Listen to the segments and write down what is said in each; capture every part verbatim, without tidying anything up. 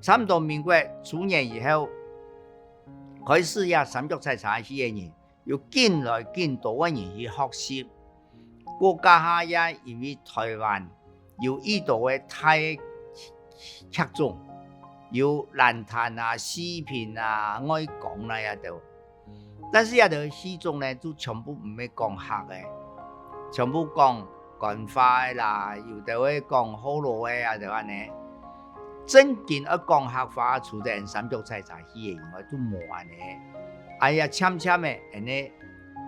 差毋多民國初年以後，開始這三腳採茶戲个人，有緊來緊多个人去學習。過加下也因為臺灣有已多个大劇種，有蘭潭啊、四平啊、外江啊這兜。但是這兜戲種呢，就全部毋係講客个，全部講官話个啦，有兜會講學老个啊，就恁呢。正經愛講客話，除忒三腳採茶戲个以外，就無恁呢。哎呀，漸漸个，恁呢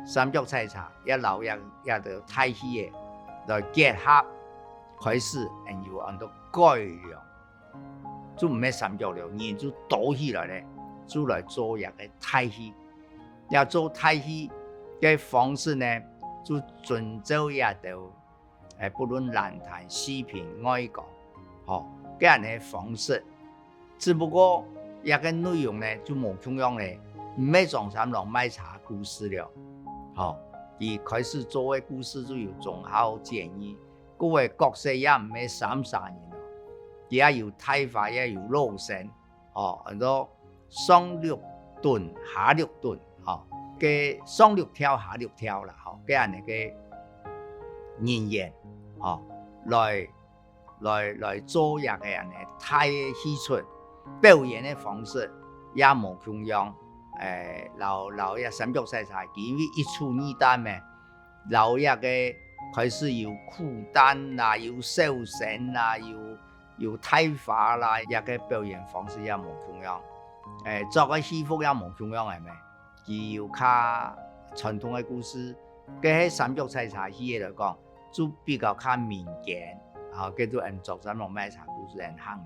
三腳採茶也摎這這兜大戲个來結合，開始恁有恁多改良，就毋係三腳了，人就多起來咧，就來做這个大戲。這做大戲个方式呢，就遵照這兜，誒，不論蘭潭、四平、外江，吼，該恁呢方式。只不過這个內容呢，就無共樣咧，毋係張三郎賣茶故事了，吼，佢開始做个故事就有忠孝節義， 該个角色也毋係三儕人哦，佢也有大花，也有老生，哦，安到上六頓、下六頓，哦，个上六調、下六調啦，吼，个恁呢个人員，哦，來來來做這个恁呢大个戲齣，表演个方式也無共樣，誒，摎摎這三腳採茶，佢因為一出二旦咩， 摎這个開始有苦旦啦，有小生啦，有有大花啦，這个表演方式也無共樣，誒，著个戲服也無共樣个咩，佢有較傳統个故事，該係三腳採茶戲个來講，就比較較民間，啊，該就恁張三郎賣茶故事恁行个。